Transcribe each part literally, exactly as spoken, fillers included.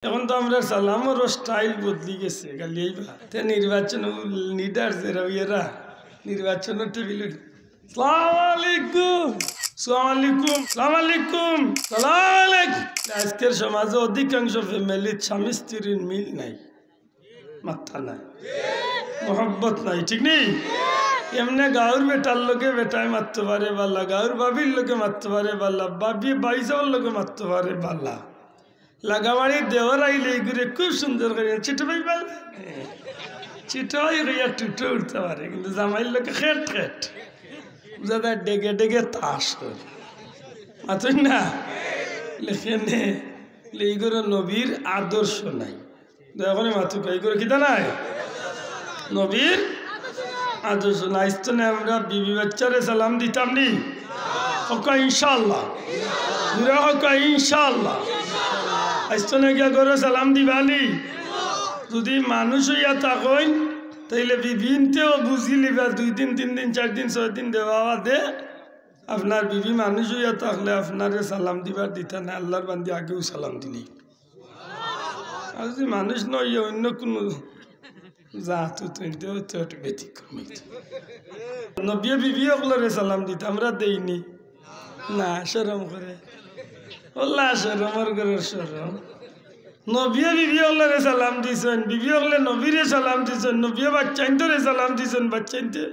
এখন তো আমরার সালামর স্টাইল বদলি গেছে, খালি এইবা। তে নির্বাচন লিডার যেরা, এরা নির্বাচনর টেবিল। সালাম আলাইকুম, সালাম আলাইকুম, সালাম আলাইকুম, সালাম আলাইকুম। আজকের সমাজে অধিকাংশ ফ্যামিলিত স্বামী স্ত্রীর মিল নাই, মাত্তা নাই, মহব্বত নাই, ঠিক নি? এমনে গাঁওর বেটার লগে বেটায় মাততো পারে বালা, গাঁওর ভাবির লগে মাততো পারে বালা, ভাবিয়ে ভাইসাবর লগে মাততো পারে বালা। লাগাবাড়ির দেওর আইলে ইগুরে খুব সুন্দর করি, "ছোট ভাই বল।" ছোট ভাই কইয়া টুটো উঠতে পারে, কিন্তু জামাইর লগে খেট খেট। বুঝা যায় ডেগে ডেগে তাস করে। মাতইন না? লেখেনে, লে ইগুরে নবীর আদর্শ নাই। দয়া করে মাতুক্কা, ইগুরে কিতা নাই? নবীর আদর্শ নাই। আইজ তনে আমরা বিবি বাচ্চারে সালাম দিতাম নি? কউক্কা ইনশাআল্লাহ। জুরে কউক্কা ইনশাআল্লাহ। আইজ তনে গিয়া ঘরো সালাম দিবা নি? যুদি মানুষ অইয়া থাকইন, তাইলে বিবিনতেও বুঝি লিবা, দুই দিন, তিন দিন, চাইর দিন, ছয় দিন দেওয়া বাদে আপনার বিবি মানুষ অইয়া থাকলে আপনারে সালাম দিবার দিতা না, আল্লার বান্দি আগেউ সালাম দিলি। আর যুদি মানুষ না অইয়া অইন্য কুনু জাত অইতো, অইতো একটু ব্যতিক্রম অইতো। নবিয়ে বিবি অকলরে সালাম দিতা, আমরা দেই নি? না, শরম করে। অলা শরমর ঘরর শরম। নবিয়ে বিবি অকলরে সালাম দিছইন, বিবি অকলে নবীরে সালাম দিছইন, নবিয়ে বাচ্চাইন্তরে সালাম দিছইন, বাচ্চাইন্তে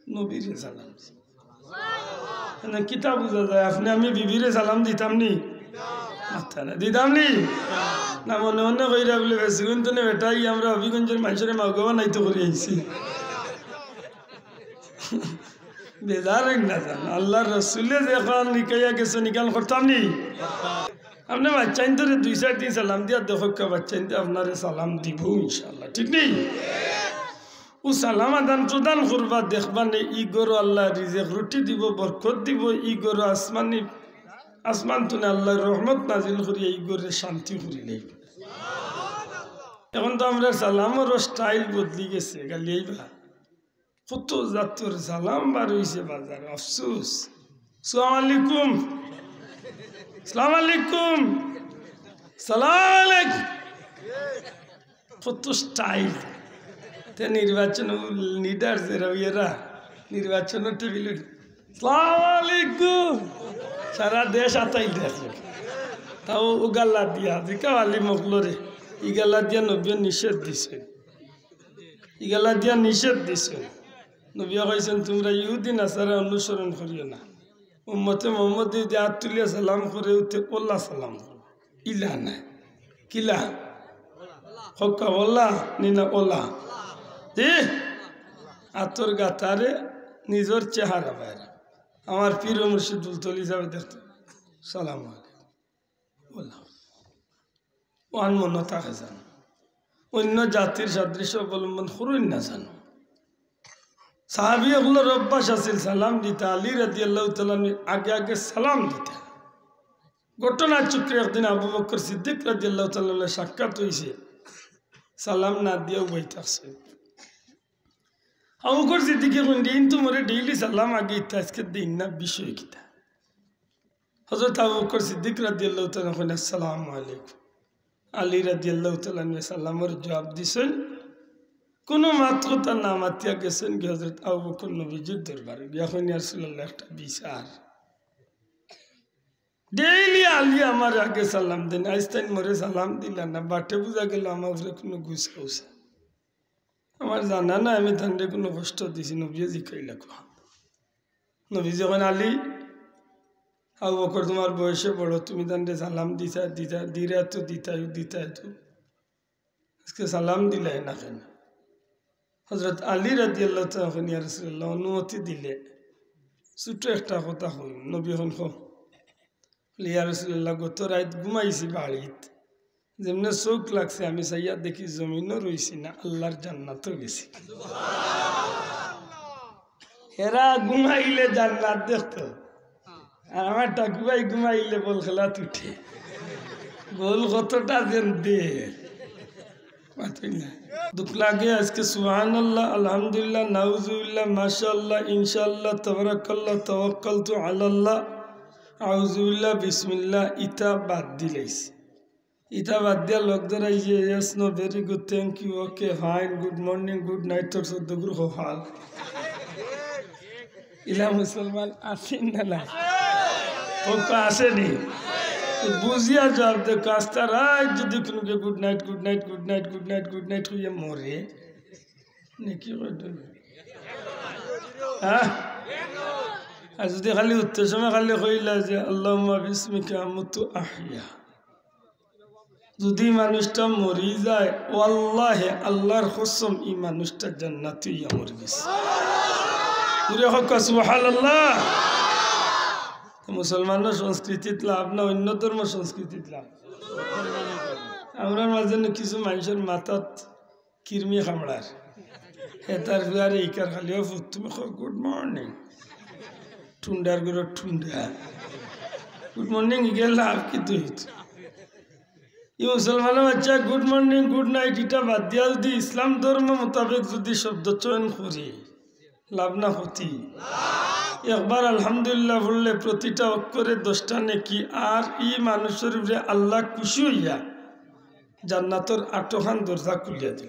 নবীরে সালাম দিছইন। মানে কিতা বুঝা যায়? আপনে আমি বিবিরে সালাম দিতাম নি? মাতইন না, দিতাম নি? না, মনে মনে কইরা বুলে, "বেশি গুণ তো নে বেটা, ই আমরা হবিগঞ্জর মানষরে মাউগা বানাইতো করি আইছি।" বেজার অইন না জানো, আল্লার রসুলে যেখান শিখাইয়া গেছইন, ইখান করতাম নি? আপনে বাচ্চাইন্তরে দুই চাইর দিন সালাম দিয়া দেখউক্কা, বাচ্চাইন্তে আপনারে সালাম দিবো ইনশাআল্লাহ, ঠিক নি? অউ সালাম আদান প্রদান করবা, দেখবা নে, ই ঘরো আল্লায় রিজেক রুটি দিবো, বরকত দিবো, ই ঘরো আসমানি, আসমান তনে আল্লায় রহমত নাজিল করিয়া ই ঘররে শান্তি করি লাইবো। এখন তো আমরার সালামর স্টাইল বদলি গেছে, খালি এইবা। কত জাতর সালাম বার অইছে বাজারো, আফসোস। সালাম আলাইকুম, সালাম আলাইকুম, সালাম আলাইকুম। কত স্টাইল। তে নির্বাচন লিডার যেরা, এরা নির্বাচনর টেবিল। সালাম আলাইকুম। সারা দেশ আতাইল দেশ। তাও অউ গাল্লা দিয়া, জিকাও আলিম অকলরে, ই গাল্লা দিয়া নবিয়ে নিষেধ দিছইন। ই গাল্লা দিয়া নিষেধ দিছইন। নবিয়ে কইছইন, "তুমরা ইহুদি নাসারা অনুসরণ করিও না।" উম্মতে মোহাম্মদে যুদি আত তুলিয়া সালাম করে, উতে অলা সালাম করে। ইলা নায়। কিলা? কউক্কা অলা, নি না অলা? জি? আতর গাতারে নিজর চেহারা বাইরে। আমার পীর ও মুর্শিদ ফুলতলি সাবে দেখতো, "সালাম আলাইকুম।" অলা। অখান মনো থাকে জানো। অইন্য জাতির সাদৃশ্য অবলম্বন করইন না জানো। সাহাবী অকলর অভ্যাস আছিল সালাম দিতা, আলী রাদিয়াল্লাহু তাআলা আনহুর আগে আগে সালাম দিতা। ঘটনা চক্রে একদিন আবু বকর সিদ্দিক রাদিয়াল্লাহু তাআলা আনহুর লগে সাক্ষাৎ অইছে, সালাম না দিয়া উবাই থাকছে। আবু বকর সিদ্দিকে কইন, "দিন তো মোরে ডেইলি সালাম আগে দিতা, আইজকে দেইন না, বিষয় কিতা?" হযরত আবু বকর সিদ্দিক রাদিয়াল্লাহু তাআলা আনহু কইন, "আসসালামু আলাইকুম।" আলী রাদিয়াল্লাহু তাআলা আনহু সালামর জুয়াব দিছইন, কুনু মাত কথা না মাতিয়া গেছইন গি হযরত আবু বকর নবীজির দরবারো, গিয়া কইন, "ইয়া রাসূলুল্লাহ, একটা বিচার। ডেইলি আলী আমার আগে সালাম দেইন, আইজ তাইন মোরে সালাম দিলা না, বাটে বুঝা গেল আমার উপরে কুনু গুসা উসা। আমার জানা নাই আমি তানরে কুনু কষ্ট দিছি।" নবীয়ে জিকাইলা, "কুন?" নবীজিয়ে কইন, "আলী, আবু বকর তুমার বয়সে বড়, তুমি তানরে সালাম দিতা, দিতা, দিরা তো দিতায়, দিতায় তো। আইজকে সালাম দিলায় না কেনে?" হযরত আলী রাদিয়াল্লাহু তাআলা আনহু কইন, "ইয়া রাসূলুল্লাহ, অনুমতি দিলে ছুটো একটা কথা কইমু।" নবীয়ে কইন, "কও।" "ইয়া রাসূলুল্লাহ, গত রাইত ঘুমাইছি বাড়িত, যেমনে চউখ লাগছে আমি চাইয়া দেখি জমিনো রইছি না, আল্লার জান্নাতো গেছি।" এরা ঘুমাইলে জান্নাত দেখতো, আর আমার টাকু ভাই ঘুমাইলে বল খেলাত উঠে। বল কতটা যেন দে। মাতইন না। দুখ লাগে আইজকে সুবহানাল্লাহ, আলহামদুলিল্লাহ, নাউজুবিল্লাহ, মাশাআল্লাহ, ইনশাআল্লাহ, তাবারাকাল্লাহ, তাওয়াক্কালতু আলাল্লাহ, আউজুবিল্লাহ, বিসমিল্লাহ, ইতা বাদ দিলাইছি। ইতা বাদ দিয়া লোক ধরাই যে, "Yes, no, very good, thank you, okay, fine, good morning, good night, তোর চোদ্দ গুরু কপাল।" ইলা মুসলমান আছেন না, না? কউক্কা আছেনি? তো বুঝিয়া জবাব দে, আস্তা রাইত যদি কুনুকে good night, good night, good night, good night, good night কইয়া মরে, নেকি কয় তো? হ্যাঁ? আর যদি খালি উঠতে সময় খালি কইলা যে, "আল্লাহুম্মা বিসমিকা আমুতু আহইয়া।" যদি ই মানুষটা মরি যায়, ওয়াল্লাহে, আল্লাহর কসম, ই মানুষটা জান্নাতি অইয়া মরি গেছে। জুরে কউক্কা সুবহানাল্লাহ। তো মুসলমানর সংস্কৃতিত লাভ না, অন্য ধর্ম সংস্কৃতিত লাভ। আমরার মাঝে নু কিছু মানষর মাথাত কিরমি কামড়ার। হে তার ফুয়ারে ইকার খালি, "ও ফুত, তুমি কও good morning।" টুন্ডার ঘরর টুন্ডা। Good morning ইগের লাভ কিতা অইতো? ই মুসলমানর বাচ্চা good morning, good night ইতা বাদ দিয়া যদি ইসলাম ধর্ম মোতাবেক যদি শব্দ চয়ন করি, লাভ না ক্ষতি? একবার আলহামদুলিল্লাহ পড়লে প্রতিটা অক্ষরে দশটা নেকি, আর ই মানুষর উপরে আল্লাহ খুশি অইয়া জান্নাতর আটখান দরজা খুলিয়া দিল।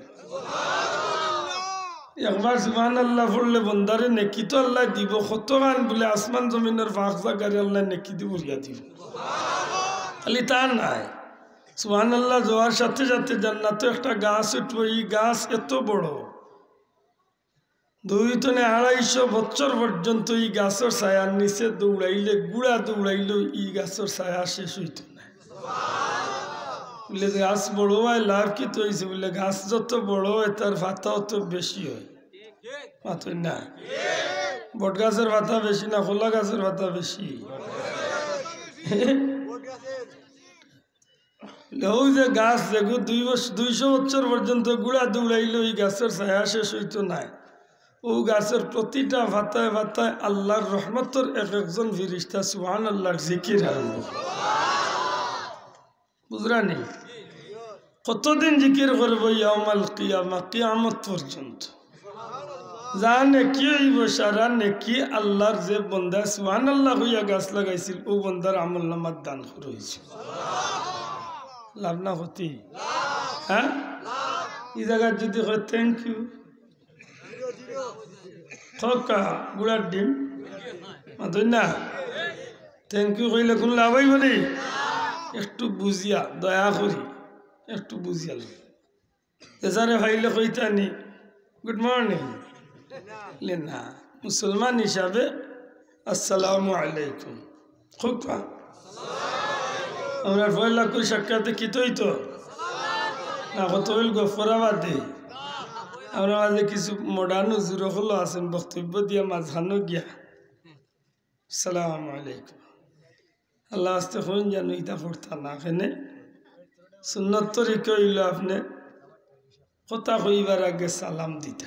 একবার সুবহানাল্লাহ পড়লে বন্দারে নেকি তো আল্লাহ দিব, কতখান বুলে আসমান জমিনর ফাঁক জাগারে আল্লাহ নেকি দি ভরিয়া দিব। খালি তা নায়, সুবহানাল্লাহ যাওয়ার সাথে সাথে জান্নাতো একটা গাছ উঠবো, ই গাছ এত বড়, দুই তনে আড়াইশো বছর পর্যন্ত ই গাছর ছায়ার নিচে দৌড়াইলে, ঘোড়া দৌড়াইলেও ই গাছর ছায়া শেষ অইতো নায়। বুলে, "গাছ বড় অয়, লাভ কিতা অইছে?" বুলে, "গাছ যত বড় অয়, তার পাতা অত বেশি অয়।" মাতইন না? বট গাছর পাতা বেশি না কলা গাছর পাতা বেশি? অউ যে গাছ, যেগু দুই বছ-, দুইশো বছর পর্যন্ত ঘোড়া দৌড়াইলেও ই গাছর ছায়া শেষ অইতো নায়। অউ গাছর প্রতিটা পাতায় পাতায় আল্লাহর রহমতর এক একজন ফিরিস্তা সুবহানাল্লাহর জিকির আরম্ভ। বুঝরানি? কতদিন জিকির করবো? ইয়াউমাল কিয়ামা, কিয়ামত পর্যন্ত। যা নেকি অইবো, সারা নেকি আল্লাহর যে বন্দায় সুবহানাল্লাহ কইয়া গাছ লাগাইছিল, অউ বন্দার আমল নামাত দান করা অইছে। লাভ না ক্ষতি? হ্যাঁ? ই জাগাত যদি কয়, "Thank you।" কউক্কা, ঘোড়ার ডিম। মাতইন না? Thank you কইলে কুনু লাভ অইবো নি? একটু বুঝিয়া, দয়া করি, একটু বুঝিয়া লও। এসারে পাইলে কইতা নি, "Good morning।" লে না, মুসলমান হিসাবে আসসালামু আলাইকুম। কউক্কা। আমরার পয়লা করি সাক্ষাতে কিতা অইতো? না, কত অইল গফরাবাদে। আমরার মাঝে কিছু modern হুজুর অকলও আছইন, বক্তব্য দিয়া মাঝখানো গিয়া, "আসসালামু আলাইকুম।" আল্লাহ আস্তে কইন যেন ইতা করতা না, কেনে? সুন্নত তরিকা অইলো আপনে কথা কইবার আগে সালাম দিতা,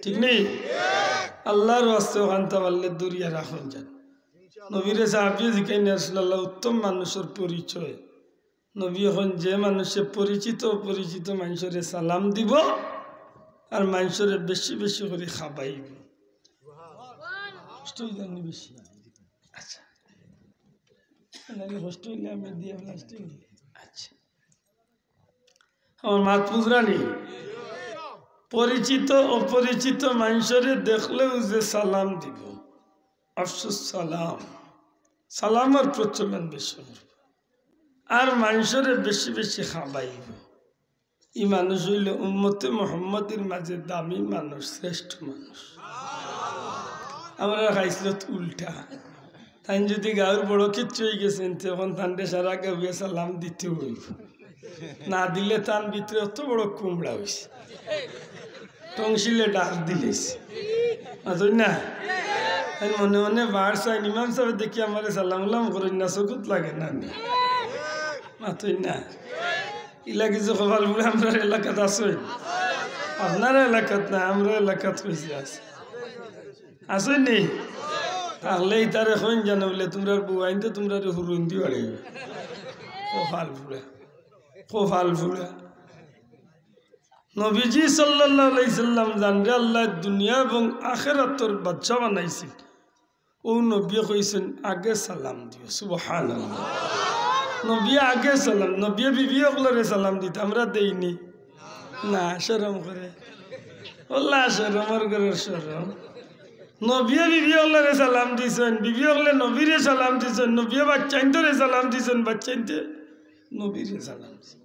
ঠিক নি? আল্লাহর ওয়াস্তে অখানতা পারলে দূরিয়া রাখইন যেন। নবীরে সাহাবিয়ে জিকাইন, "ইয়া রাসূলুল্লাহ, উত্তম মানুষর পরিচয়।" নবীয়ে কইন, "যে মানুষে পরিচিত অপরিচিত মানষরে সালাম দিবো আর মানষরে বেশি বেশি করি খাবাইবো।" কষ্ট অইযার নি বেশি? আচ্ছা। নাইলে কষ্ট অইলে আমি দিয়া plastic নিলে। আচ্ছা। আমার মাত বুঝরা নি? পরিচিত অপরিচিত মানষরে দেখলেও যে সালাম দিবো, আফসুস সালাম, সালামর প্রচলন বেশি অইবো। আর মানষরে বেশি বেশি খাবাইবো। ই মানুষ অইলো উম্মতে মুহাম্মদীর মাঝে দামি মানুষ, শ্রেষ্ঠ মানুষ। আমরার খাইছলত উল্টা। তাইন যদি গাউর বড় কিচ্ছু অইগেছইন, তে অখন তানরে সারা গাউয়ে সালাম দিতে অইবো। না দিলে তান ভিতরে অত বড় কুমড়া অইছে, টংসিলে ডাক দিলিছে। মাতইন না? তাইন মনে মনে বার চাইন, "ইমাম সাবে দেখি আমারে সালাম উলাম করইন না, চকুত লাগে না নি?" মাতইন না? ইলা কিছু কপাল পুড়া আমরার এলাকাত আছইন। আপনার এলাকাত না, আমরার এলাকাত কইছি আছে। আছইন নি? তাইলে ইতারে কইন যেন বুলে, "তুমরার বউ আইনতে তুমরারে হুরুইন দি বাড়াইবো।" কপাল পুড়া, কপাল পুড়া। নবীজি সাল্লাল্লাহু আলাইহি সাল্লাম যানরে আল্লায় দুনিয়া এবং আখেরাতর বাদশা বানাইছইন। অউ নবীয়ে কইছইন, "আগে সালাম দিও।" সুবহানাল্লাহ। নবিয়ে আগে সালাম, নবিয়ে বিবি অকলরে সালাম দিতা, আমরা দেইনি? না, শরম করে। আল্লাহ, শরমর ঘরর শরম। নবিয়ে বিবি অকলরে সালাম দিছইন, বিবি অকলে নবীরে সালাম দিছইন, নবিয়ে বাচ্চাইন্তরে সালাম দিছইন, বাচ্চাইন্তে নবীরে সালাম দিছইন।